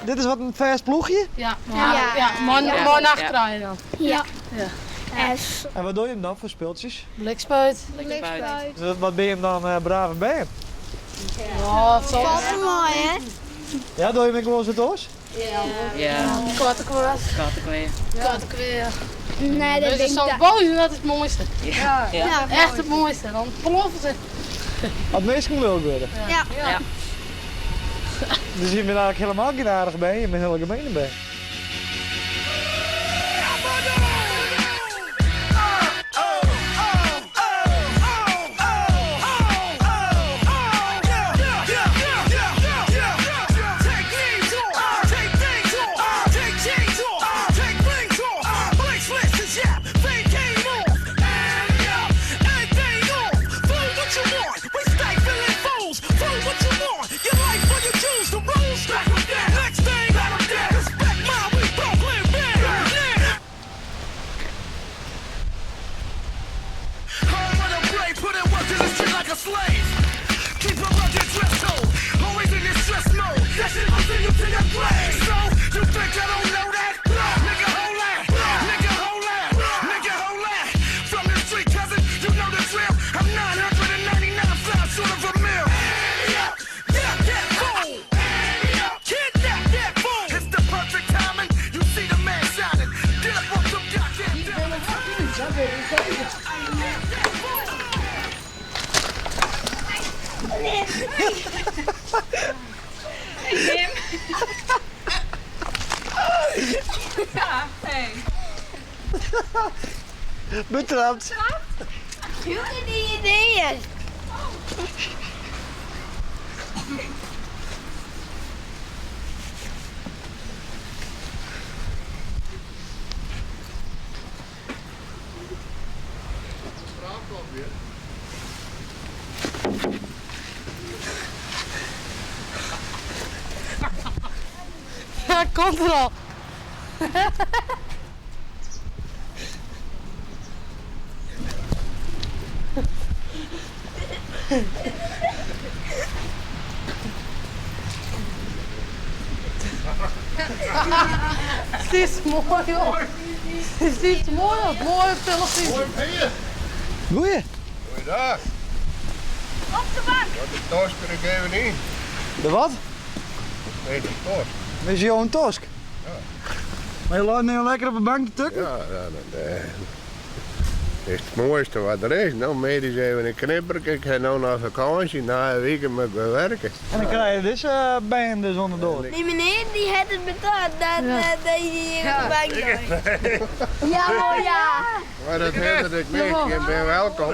Dit is wat in fêst ploechje? Ja, ja, mei nachttrui dan. Ja. En wat dogge jim dan foar spultsjes? Blikspuit. Dus wat binne jim dan brave bern? Ja, Falt mei, hè? Ja, dogge jim ek wolris wat oars? Ja. Kattenkwaad. Kattenkwaad. Nee, dat Dus zo'n boos, dat is het mooiste. Ja. Echt het mooiste. Dan ploffen ze. As minsken lilk wurde? Ja. Ja. Dus jim binne eigentlik hielendal gjin aardige bern, jim binne hiele gemene bern. Betrapt. Jonge die ideeën. Ja, komt er al. Het is moai op. Het is moai op, moai op televyzje. Goeie. Goeiedag. Op de bank. Wat de tosk er ik even in. De wat? Nee, de tosk. Is jo in tosk? Ja. Maar je leit nu lekker op de bank te tukken? Ja, ja dat is het mooiste wat er is. Nou, medisch even een knipper. Ik ga nou naar vakantie. Na een week moet ik weer werken. En dan krijg je deze band dus onderdoor. Die meneer die heeft het betaald dat, ja. dat je hier op de bank doet. Ja hoor, ja. Maar dat hindert ik niet. Je bent welkom.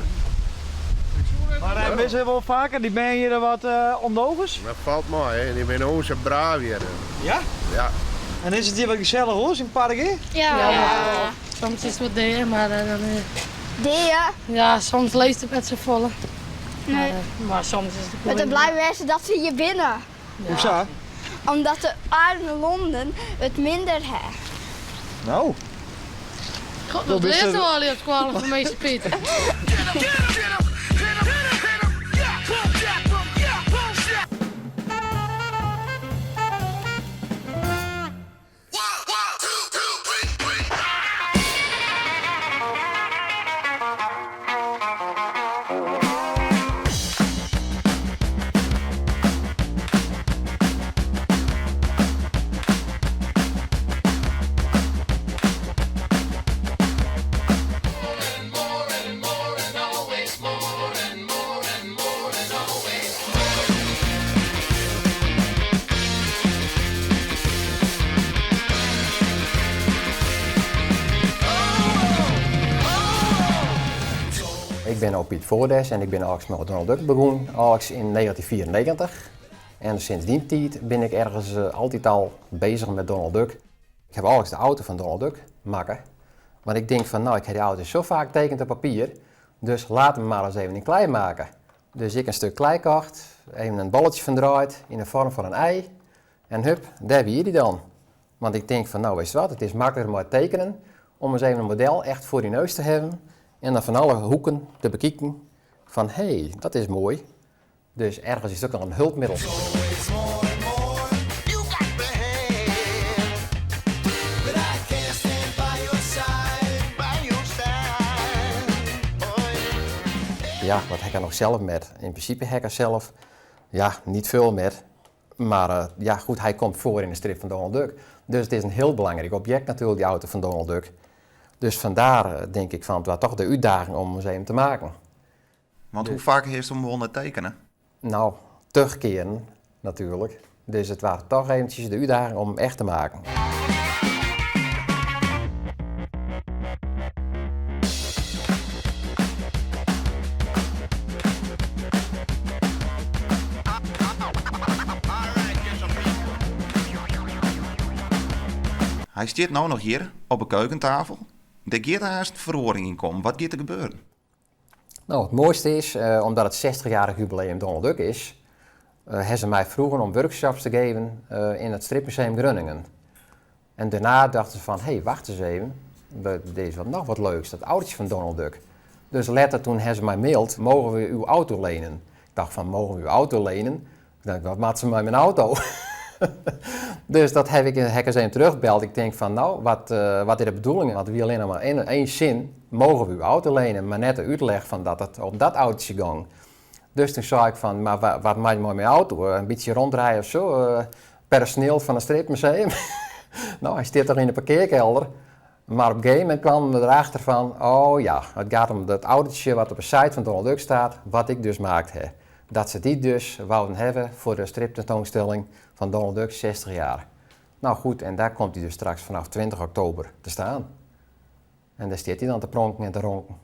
Maar uh, is wel vaker, die ben hier wat ondogers? Dat valt mooi, hè. Die zijn onze braaf hier. Ja? Ja. En is het hier wat gezellig hoor, in het park hè? Ja. Ja. Soms is het wat deer, maar dan... Deer? Ja, soms leest het met z'n volle. Nee. Maar, maar soms is het... Met de blij wezen dat ze hier binnen. Ja. Hoe zo? Omdat de arme Londen het minder hebben. Nou. God, dat leert wel op school van meester Piet. Ik ben ook Piet Voordes en ik ben Alex met Donald Duck begonnen, Alex in 1994. En sinds die tijd ben ik ergens altijd al bezig met Donald Duck. Ik heb Alex de auto van Donald Duck maken. Want ik denk van, nou, ik heb die auto zo vaak tekend op papier, dus laat hem maar eens even in klei maken. Dus ik een stuk klei kocht, even een balletje van draait in de vorm van een ei. En hup, daar ben je die dan. Want ik denk van, nou, weet je wat, het is makkelijker maar tekenen om eens even een model echt voor je neus te hebben. En dan van alle hoeken te bekijken van, hé, hey, dat is mooi. Dus ergens is het ook nog een hulpmiddel. Ja, wat ha ik er noch sels met? In prinsipe ha ik er sels, ja, niet veel met. Maar ja, goed, hy komt foar yn de strip fan Donald Duck. Dus it is in hiel belangryk objekt natuerlik, dy auto fan Donald Duck. Dus vandaar denk ik fan, it waard toch de útdaging om 'm ris even te maken. Want hoe faak hast him wol net tekene? Nou, tig kearen natuerlik. Dus it waard toch eventsjes de útdaging om 'm echt te maken. Hy stiet no noch hjir op 'e keukentafel. Dêr giet aanst feroaring yn kommen. Wat giet der gebeuren? Nou, it moaiste is, omdat it sechstichjarich jubileum Donald Duck is, ha se my froegen om workshops te geven yn it Stripmuseum Grunningen. En dêrnei dachten se fan, hé, wacht eens even, der is wat noch wat leuks, dat autootje fan Donald Duck. Dus letter toen ha se my maild, mogen we uw auto lenen? Ik dacht fan, mogen we uw auto lenen? Ik dacht, wat moatte se mei myn auto? Dus dat ha ik, ha ik ris even terugbeld. Ik tink fan, nou, wat is de bedoeling? Want it wie allinne mar één sin, mogen we uw auto lenen? Mar net de útleg fan dat it om dat autootje gong. Dus toen sei ik fan, mar wat moat je mei myn auto? In bytsje rondrije of zo? Personeel fan it stripmuseum? Nou, hy stiet toch yn de parkearkelder. Mar op in gegeven momint kwamen we derachter fan, oh ja, it giet om dat autootje wat op de site fan Donald Duck staat, wat ik dus maakt ha. Dat se dy dus wouden hawwe foar de striptentoanstelling fan Donald Duck 60 jaar. Nou goed, en dêr komt hy dus straks fanôf 20 oktober te stean. En dêr stiet hy dan te pronken en te ronken.